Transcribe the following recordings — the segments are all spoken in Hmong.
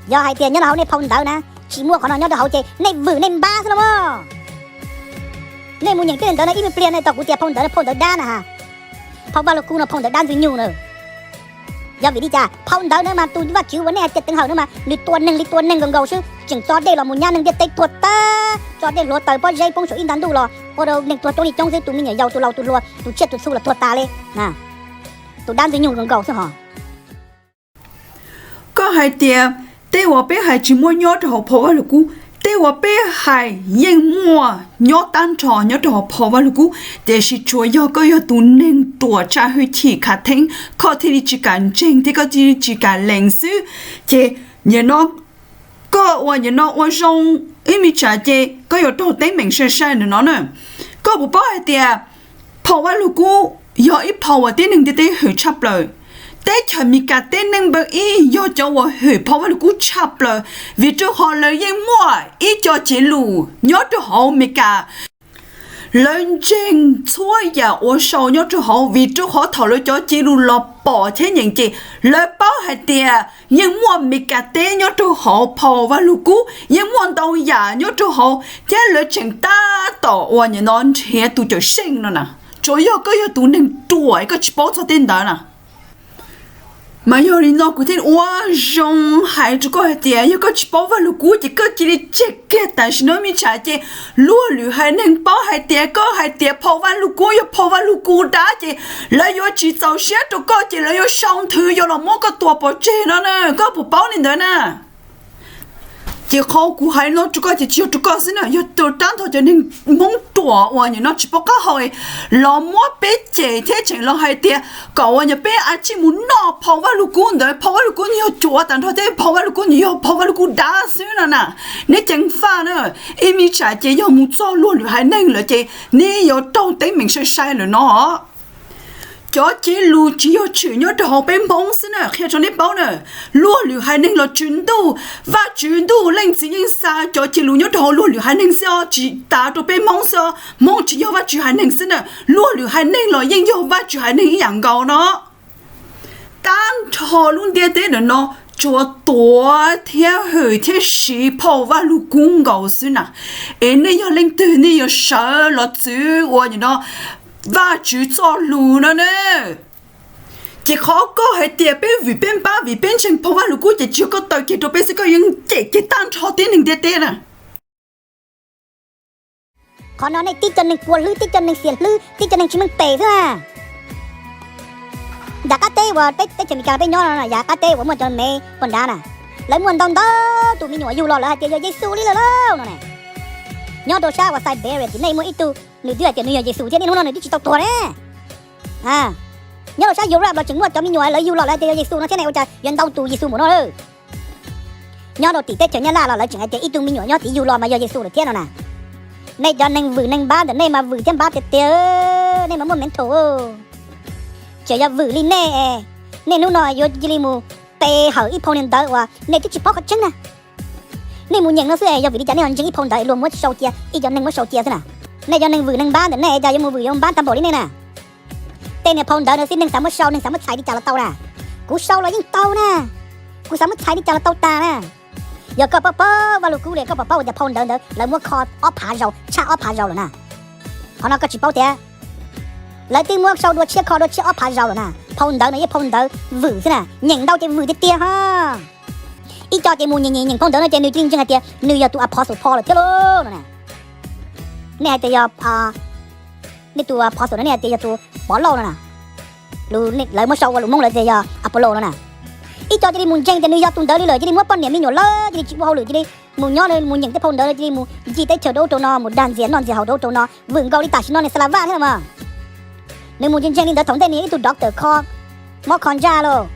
Yog hais tias nyob rau hauv nej phau ntawv na, tsis muaj qhov no nyob rau hauv ces nej vwm nej npab xwb los mas. Nej mus nyeem tej ntawd no ib me pliag nej tau kuv tias phau ntawv no phau ntawv dab na ha. Phau Vajluskub no phau ntawv dab ntxwg nyoog na. Yog vim li cas? Phau ntawv na mas tus Vajtswv uas nej hais tias teev hawm na mas nws tua neeg li tua neeg nkaus nkaus xwb, tseem tso dej los mus nyab neeg ntiaj teb tuag tag, tso dej hluav taws pob zeb poob saum ib nta ntuj los ua rau neeg tuag coob li coob xwb, tus me nyuam yaus tus laus tus hluas tus tsiaj tus txhu los tuag tas li. Tus dab ntxwg nyoog nkaus xwb hos. Koj hais tias tej uas peb hais tsis muaj nyob rau hauv phau Vajluskub, tej uas peb hais yeej muaj nyob tag nrho nyob rau hauv phau Vajluskub, tiam sis tsuas yog koj yog tus neeg ruam tsam hwj chim khav theeb, koj thiaj li tsis kam ntseeg thiab koj thiaj li tsis kam lees xwb. Ces nim no koj uas nim no ua zoo ib me tsam ces koj yuav raug teeb meem sai sai ntawm no na. Koj puas paub hais tias phau Vajluskub yog ib phau uas tib neeg ntiaj teb hwm tshaj plaws? Teb chaws Amelikas teb neeg npawb ib yog cov uas hwm phau Vajluskub tshaj plaws, vim rau qhov lawv yeej muaj ib co cev lus nyob rau hauv Amelikas. Lawv ntseeg txhua yam uas sau nyob rau hauv, vim rau qhov thaum lawv cov cev lus los pom thiab nyeem ces lawv paub hais tias yeej muaj Amelikas teb nyob rau hauv phau Vajluskub, yeej muaj ntau yam nyob rau hauv, thiab lawv tseem tab tom uas nim no nrhiav tus cawm seej no na. Tsuas yog koj yog tus neeg ruam koj tsis paub txog tej ntawd na. Mas yog li no kuv thiaj ua zoo hais rau koj hais tias yog koj tsis paub Vajluskub ces koj cia li tseg kiag tam sim no me tsam ces luag lwm haiv neeg paub hais tias koj hais tias phau Vajluskub yog phau Vajluskub dab ces lawv yuav tsis txaus siab rau koj ces lawv yuav sau nthwv yuav los muab koj tua pov tseg no na, koj puas paub li ntawd na? Ces qhov kuv hais no rau koj ces tsis yog rau koj xwb na, yog rau tab tom cov neeg Hmoob ruam uas nim no tsis paub qab hau los muab peb cem thiab tseem los hais tias kom uas nyuam peb a tsij mus noj phau Vajluskub ntawd, phau Vajluskub nws yog cuav tag nrho thiab phau Vajluskub nws yog phau Vajluskub dab xwb no na. Neb ceev faj na, ib me tsam ces yog mus txog luag lwm haiv neeg lawm ces neb yuav raug teeb meem sai sai lawm no. Cov cev lus tsis yog tshwm nyob rau hauv peb Hmoob xwb na, qhia rau neb paub na. Luag lwm haiv neeg los tswv ntuj, Vajtswv ntuj leej txiv yeej xa cov cev lus nyob rau hauv luag lwm haiv neeg xwb os, tsis tas rau peb Hmoob xwb os. Hmoob tsis yog Vajtswv haiv neeg xwb na, luag lwm haiv neeg los yeej yog Vajtswv haiv neeg ib yam nkaus no. Tag nrho lub ntiaj teb ntawm no tsuas tuav thiab hwm thiab siv phau Vajluskub nkaus xwb na. Es nej yog leej twg nej yuav sawv los txwv uas nim no Vajtswv txoj lus no ne? Ces qhov koj hais tias peb vwm peb npab vim peb ntseeg phau Vajluskub ces tsis yog koj taw kiag rau peb xwb, koj yeej cem kiag tag nrho tib neeg ntiaj teb na. Qhov no nej tib co neeg kua hlwb, tib co neeg xiam hlwb, tib co neeg tsis meej pem xwb na. Yav qab teb uas peb teb chaws Amelikas peb nyob no, yav qab teb uas muaj cov Mev poj nrad na, lawv muaj ntau ntau tus me nyuam yug los lawv hais tias yog Yexus li lawm lauj no ne. Nyob rau sab uas Siberia tim nej muaj ib tug nws twb hais tias nws yog Yexus thiab niaj hnub no nws twb tsis tau tuag ne. Nyob rau sab Europe los tseem muaj cov me nyuam lawv yug los lawv hais tias yog Yexus no thiab ne, ua cas yuav ntau tus Yexus npaum no lawm? Nyob rau tim teb chaws Nyab Laj los lawv tseem hais tias ib tug me nyuam nyob tim yug los mas yog Yexus lawm thiab no na. Nej cov neeg vwm neeg npab ntawm nej mas vwm thiab npab tiag tiag, nej mas muaj mental. Tseem yog vwm li nej, nej hnub no yuav cia li mus pe hawm ib phau niag ntawv uas nej twb tsis paub qhov tseeb na. Nej mus nyeem no xwb es yog vim li cas nej ho ntseeg ib phau ntawv luag muab sau cia, ib cov neeg muab sau cia xwb na? Nej cov neeg vwm neeg npab ntawm nej cas yuav mus vwm yuav npab tag npaum li nej na? Tej niag phau ntawv no xwb neeg xav muab sau neeg xav muab txhais li cas los tau na. Kuv sau los yeej tau na, kuv xav muab txhais li cas los tau tas na. Yog koj paub paub Vajluskub li koj puas paub tias phau ntawv ntawd lawv muab kho ob phav zaus, tshaj ob phav zaus lawm na. Qhov no koj tsis paub tias lawv twb muab sau dua tshiab kho dua tshiab ob phav zaus lawm na. Phau ntawv no yeej phau ntawv vwm xwb na, nyeem ntau ces vwm tiag tiag ho. Ib co ces mus nyeem nyeem phau ntawv no ces nws cia li ntseeg hais tias nws yog tus apostle Paul lawm thiab lauj no na. Nej hais tias yog nej tus apostle no nej hais tias yog tus Pov Lauj no na, lawv muab sau ua lus Hmoob lawv tias yog Apollo no na. Ib co cia li mus ntseeg tias nws yog tus ntawd li lawm, cia li muab poj niam me nyuam lawv cia li tsis ua hauj lwm, cia li mus nyob mus nyeem tej phau ntawd, cia li mus ncig teb chaws rau ub rau no, mus dag ntxias noj ntxias haus rau ub rau no, vwm nkaus li tam sim no niag Xalas Vaj thiab los mas. Nws mus ntseeg ntseeg li ntawd thaum ntej nws yog ib tug doctor kho mob kho ntsaj lauj,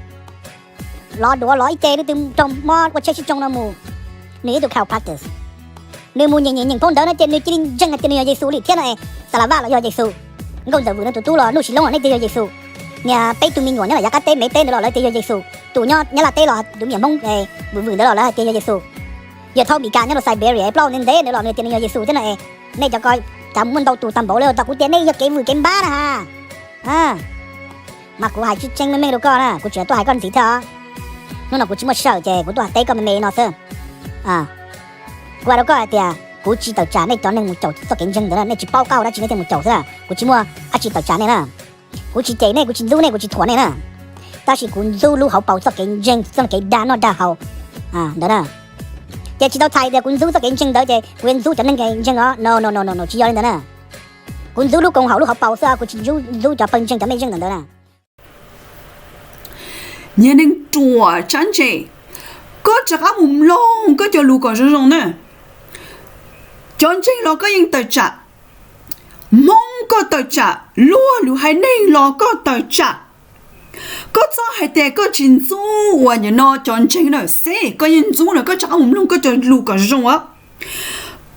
lov duav lov ib ce, leej twg raug mob ua tsheb sib tsoo no mus, nws yog ib tug chiropractor. Nws mus nyeem nyeem nyeem phau ntawv no ces nws cia li ntseeg hais tias nws yog Yexus li thiab no es. Xalas Vaj los yog Yexus, Nkauj Ntxawm Vwm no tus tub los Nuj Sis Loob los nej tias yog Yexus, niag peb tug me nyuam nyob los yav qab teb Mev teb ntawd los lawv tias yog Yexus, tus nyob Nyab Laj teb los tus me nyuam Hmoob vwm vwm ntawd los lawv hais tias yog Yexus, yawg thaub Mis Kas nyob rau Siberia plaub ntev ntev ntawd los nws tias nws yog Yexus thiab no es. Nej cov ko cas muaj ntau tus tag npaum li, tau kuv tias nej yog kev vwm kev npab na ha. Mas kuv hais tseeb tseeb meej meej rau koj na, kuv tseem tuaj hais koj ntxiv thiab os. Hnub no kuv tsis muaj sij hawm ces kuv tuaj teb koj me me no xwb. Kuv hais rau koj hais tias kuv tsis tawm tsam nej cov neeg mus caum txoj kev ntseeg ntawd na, nej tsis paub qab hau dab tsi nej thiaj mus caum xwb na, kuv tsis muaj dab tsi tawm tsam nej na. Kuv tsis cem nej, kuv tsis ntxub nej, kuv tsis thuam nej na. Tab sis kuv ntxub lub hauv paus txoj kev ntseeg, txoj kev dag noj dag haus ntawd na. Ces tsis tau txhais tias kuv ntxub txoj kev ntseeg ntawd ces kuv yuav ntxub cov neeg ntseeg os, no no no no, tsis yog li ntawd na. Kuv ntxub lub koom haum lub hauv paus xwb, kuv tsis ntxub cov pawg ntseeg cov mej zeej ntawm ntawd na. Niag neeg ruam tsab ntse, koj rov qab mus mloog koj cov lus kom zoo zoo na. Cov ntseeg los koj yeej tawm tsam, Hmoob koj tawm tsam, luag lwm haiv neeg los koj tawm tsam. Koj txhob hais tias koj tsis ntxub uas nim no cov ntseeg na, xeb koj yeej ntxub lawm, koj rov qab mus mloog koj cov lus kom zoo os.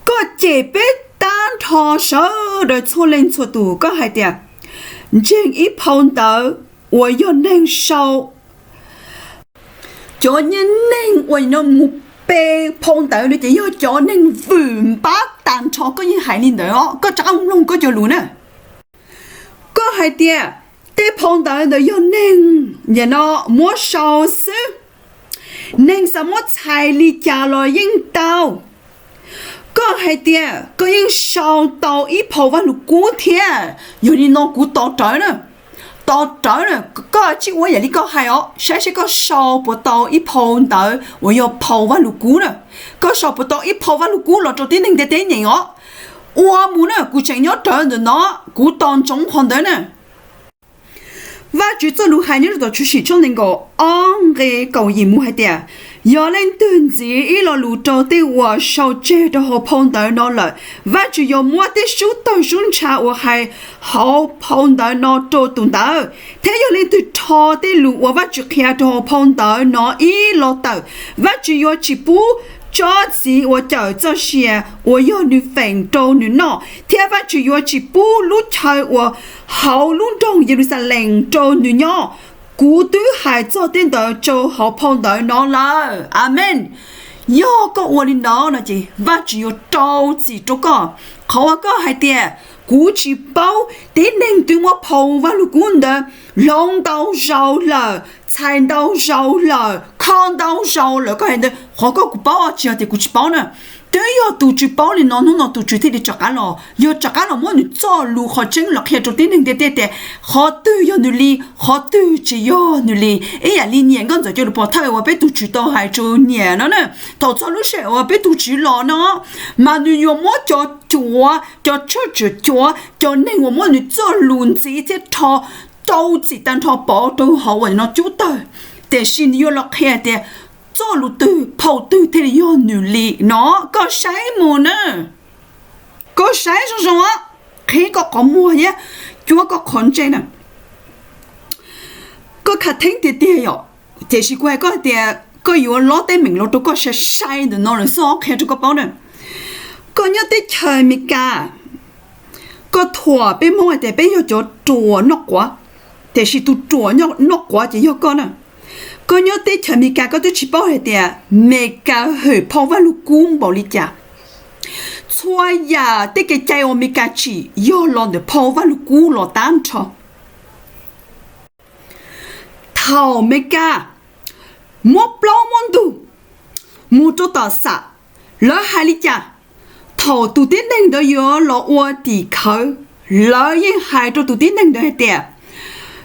Koj cem peb tag nrho sawv daws txhua leej txhua tus, koj hais tias ntseeg ib phau ntawv uas yog neeg sau, cov neeg uas nim no mus pe phau ntawv no ces yog cov neeg vwm npab tag nrho, koj yeej hais li ntawd os, koj rov qab mus mloog koj cov lus na. Koj hais tias tej phau ntawv ntawd yog neeg nim no muab sau xwb, neeg xav muab txhais li cas los yeej tau. Koj hais tias koj yeej sau tau ib phau Vaj Lug Kub thiab, yog li no kuv tos rawv na, tos rawv na, koj tsij ua yam li koj hais os, saib seb koj sau puas tau ib phau ntawv uas yog phau Vaj Lug Kub na. Koj sau puas tau ib phau Vaj Lug Kub los rau tib neeg ntiaj teb nyeem os. Ua mus na, kuv tseem nyob rawv ntawm no, kuv tos ntsoov qhov ntawd na. Vajtswv txoj lus hais nyob rau tom Tshwm Sim tshooj nees nkaum ob nqe kaum yim mus hais tias, yog leej twg ntxiv ib lo lus rau tej uas sau tseg rau hauv phau ntawv no lawm, Vajtswv yuav muab tej sub tawg sub ntsha uas hais hauv phau ntawv no rau tus ntawd. Thiab yog leej twg rho tej lus uas Vajtswv qhia rau hauv phau ntawv no ib los tawm, Vajtswv yuav tsis pub tsob txiv uas cawm txoj sia uas yog nws feem rau nws noj, thiab Vajtswv yuav tsis pub lub chaw uas hauv lub nroog Yeluxalees rau nws nyob. Kuv twb hais txog tej ntawd rau hauv phau ntawv no lawm. Amees. Yog koj ua li ntawd no ces Vajtswv yuav rau txim rau koj. Qhov uas koj hais tias kuv tsis paub, tib neeg twb muab phau Vaj Lug Kub ntawd hloov ntau zaus lawm, txhais ntau zaus lawm, kho ntau zaus lawm, koj hais ntawd, qhov koj kuv paub tsis yog tias kuv tsis paub na. Twb yog tus Tswv paub li no, hnub no tus Tswv thiaj li rov qab los, yog rov qab los muab nws txoj lus qhov tseeb los qhia rau tib neeg ntiaj teb tias qhov twg yog nws li, qhov twg tsis yog nws li. Ib yam li niam nkauj ntxawm cov lus pov thawj uas peb tus Tswv tau hais rau niam no na, thaum txog lub sij hawm uas peb tus Tswv los no, mas nws yuav muab cov cuav, cov tshwj xeeb cuav, cov neeg uas muab nws txoj lus ntxiv thiab rho rau txim tag nrho pov rau hauv uas no cub tawg, tiam sis nws yuav los qhia tias txoj lus twg phau twg thiaj li yog nws li no. Koj saib mus na, koj saib zoo zoo, qhib koj qhov muag thiab cuab koj qhov ntsej na. Koj khav theeb tiag tiag yom, tiam sis kuv hais koj tias koj yuav lob teeb meem los rau koj sai sai ntawm no lawm xwb, qhia rau koj paub na. Koj nyob teb chaws Amelikas, koj thuam peb Hmoob hais tias peb yog cov ruam noj quav, tiam sis tus ruam noj quav ces yog koj na. Koj nyob teb chaws Amelikas koj twb tsis paub hais tias Amelikas hwm phau Vaj Lug Kub npaum li cas. Txhua yam tej kev cai uas Amelikas tsim yog los ntawm phau Vaj Lug Kub los tag nrho. Thaum Amelikas muab plaub muab ntug mus rau tom xam, lawv hais li cas? Thaum tus tib neeg ntawd yuav los ua tim khawv, lawv yeej hais rau tus tib neeg ntawd hais tias,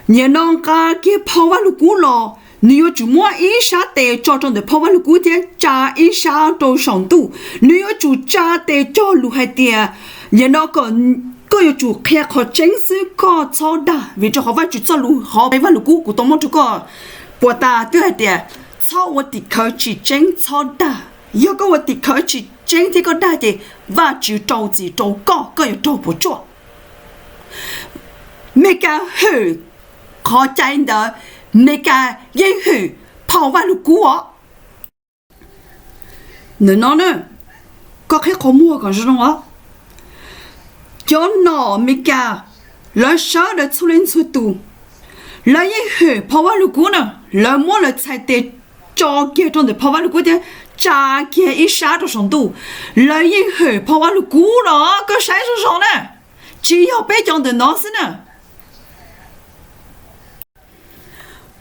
nim no nqa kiag phau Vaj Lug Kub los, nws yuav tsum muab ib sab tes tso rau ntawm phau Vaj Lug Kub thiab tsa ib sab rau saum ntuj. Nws yuav tsum tsa tes cog lus hais tias, nim no koj yuav tsum qhia qhov tseeb xwb, koj txhob dag, vim rau qhov Vajtswv txoj lus hauv Vaj Lug Kub kuv tau muab rau koj puas tas twb hais tias, txhob ua tim khawv tsis tseeb, txhob dag. Yog koj ua tim khawv tsis tseeb thiab koj dag ces Vajtswv rau txim rau koj, koj yuav raug puas tsuaj. Amelikas hwm qhov cai ntawd, Amelikas yeej hwm phau Vaj Lug Kub os. Ntawm no na, koj qhib qhov muag kom zoo os. Cov nom Amelikas, lawv sawv daws txhua leej txhua tus, lawv yeej hwm phau Vaj Lug Kub na, lawv muab lawv txhais tes tso kiag rau ntawm phau Vaj Lug Kub thiab tsa kiag ib sab rau saum ntuj, lawv yeej hwm phau Vaj Lug Kub los, koj saib zoo zoo na, tsis yog peb cov ntawm no xwb na.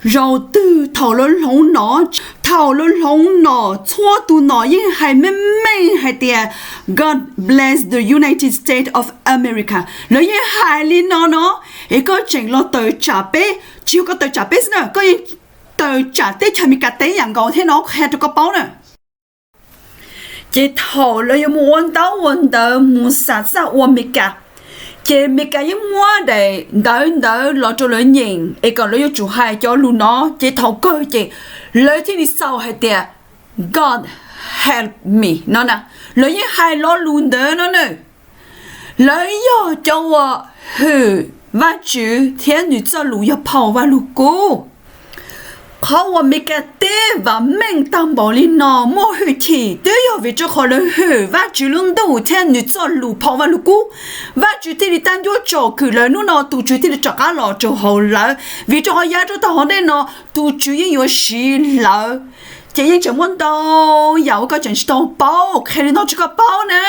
Zaum twg thaum lawv hloov nom, thaum lawv hloov nom txhua tus nom yeej hais meej meej hais tias God bless the United States of America. Lawv yeej hais li no no, es koj tseem los tawm tsam peb, tsis yog koj tawm tsam peb xwb na, koj yeej tawm tsam teb chaws Amelikas teb yam nkaus thiab no qhia rau koj paub na. Ces thaum lawv yuav mus ua ntaub ua ntawv mus xam xaj ua Amelikas, ces Amelikas yeej muab daim ntawv ntawd los rau lawv nyeem es kom lawv yuav tsum hais cov lus no. Ces thaum kawg ces lawv thiaj li xaus hais tias God help me no na. Lawv yeej hais lo lus ntawd no na. Lawv yog cov uas hwm Vajtswv thiab nws txoj lus yog phau Vajluskub. Qhov uas Amelikas teb vam meej tag npaum li no muaj hwj chim twb yog vim rau qhov lawv hwm Vajtswv lub ntuj thiab nws txoj lus phau Vajluskub. Vajtswv thiaj li tab ncuab tsom kwm lawv, hnub no tus Tswv thiaj li rov qab los rau hauv lawv, vim rau qhov yav rau tav hauv ntej no tus Tswv yeej yuav siv lawv. Ces yeej tseem muaj ntau yam uas koj tseem tsis tau paub, qhia li no rau koj paub na.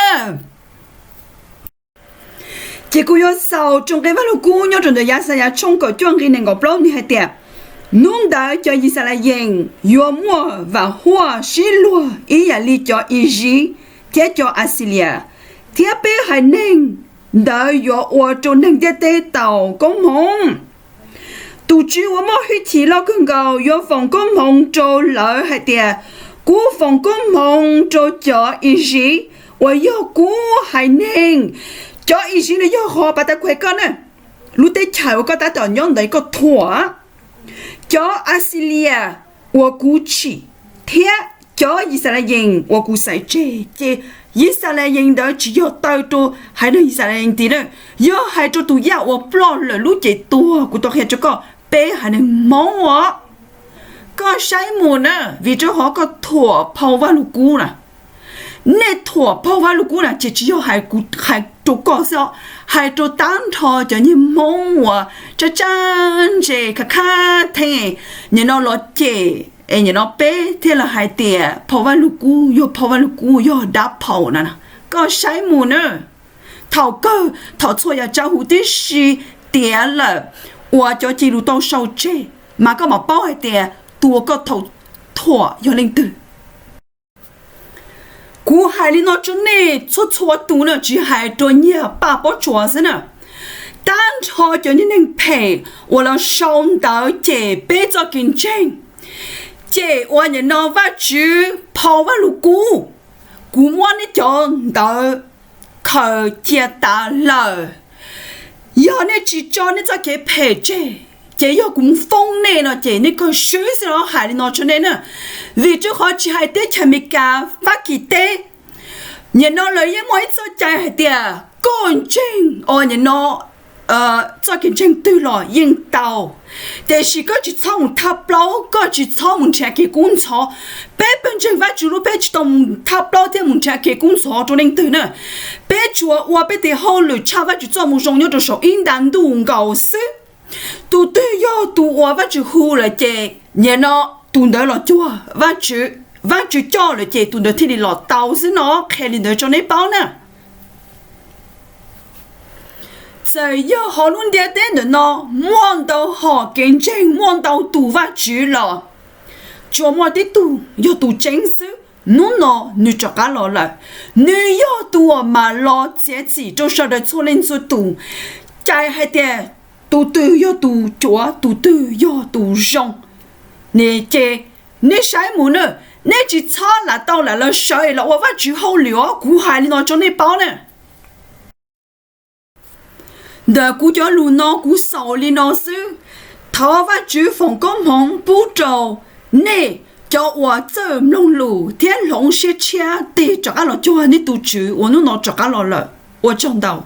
Ces kuv yuav xaus rau nqe Vajluskub nyob rau ntawm Yaxayas tshooj kaum cuaj nqe nees nkaum plaub, nws hais tias, hnub ntawd cov Yixalayees yuav muaj vam huaj sib luag ib yam li cov Iziv thiab cov Axilias, thiab peb haiv neeg ntawd yuav ua rau neeg ntiaj teb tau koob hmoov. Tus Tswv uas muaj hwj chim loj kawg nkaus yuav foom koob hmoov rau lawv hais tias, kuv foom koob hmoov rau cov Iziv uas yog kuv haiv neeg. Cov Iziv no yog qhov pas tas kuv hais koj na, lub teb chaws uas koj tab tom nyob ntawd koj thuam, cov Axilias uas kuv tsim, thiab cov Yixalayees uas kuv xaiv tseg. Ces Yixalayees ntawd tsis yog taw rau haiv neeg Yixalayees tid na, yog hais rau tus yaj uas ploj lawm lub cev tuag kuv tau qhia rau koj, peb haiv neeg Hmoob os. Koj saib mus na, vim rau qhov koj thuam phau Vajluskub na. Nej thuam phau Vajluskub na ces tsis yog hais kuv hais rau koj xwb os, hais rau tag nrho cov niag Hmoob uas tsab tsab ntse khab khab theej, nim no los cem, es nim no peb thiaj los hais tias phau Vajluskub yog phau Vajluskub yog dab phau na. Koj saib mus na, thaum kawg thaum txhua yam tsav huv tib si tiav lawm, uas cov ci lus tau sau tseg, mas koj mam paub hais tias tus uas koj tau thuam yog leej twg. Kuv hais li no rau nej txhua txhua tus na, tsis hais rau niag Paj Pob Tsuas xwb na, tag nrho cov niag neeg phem uas los sau ntawv cem peb txoj kev ntseeg, cem uas nim no Vajtswv phau Vajluskub, kuv muab nej cov ntawv khaws cia tas lawm. Yog nej tsis tso nej txoj kev phem tseg, ces yog kuv mus foob nej no ces nej kawg swb xwb los hais li no rau nej na. Vim rau qhov tsis hais teb chaws Amelikas, Fab Kis teb, nim no lawv yeej muaj ib txoj cai hais tias koj ntseeg os nim no txoj kev ntseeg twg los yeej tau, tiam sis koj tsis txhob mus thaj plaub, koj tsis txhob mus nrhiav kev kub ntxhov. Peb pawg ntseeg Vajtswv lub peb tsis tau mus thaj plaub thiab mus nrhiav kev kub ntxhov rau leej twg na. Peb tsuas ua peb tes hauj lwm tshaj Vajtswv txoj moo zoo nyob rau saum ib nta ntuj nkaus xwb. Tus twg yog tus uas Vajtswv hu lawm ces nim no tus ntawd los cuag Vajtswv, Vajtswv coj lawm ces tus ntawd thiaj li los tau xwb no, qhia li ntawd rau nej paub na. Txawm yog hauv lub ntiaj teb ntawm no muaj ntau hom kev ntseeg, muaj ntau tus Vajtswv los tsuas muaj tib tug yog tus tseeb xwb. Hnub no nws rov qab los lawm, nws yog tus uas mam los txiav txim rau sawv daws txhua leej txhua tus, cais hais tias tus twg yog tus cuav, tus twg yog tus zoo. Ces nej saib mus na, nej tsis txhob lam tau lam lawv sawv los ua Vajtswv hauj lwm os, kuv hais li no rau nej paub na. Ntawm kuv cov lus no kuv xaus li no xwb. Thov Vajtswv foom koob hmoov pub rau nej cov uas txawj mloog lus thiab hloov siab tshiab tig rov qab los cuag nej tus Tswv uas hnub no rov qab los lawm. Ua tsaug ntau.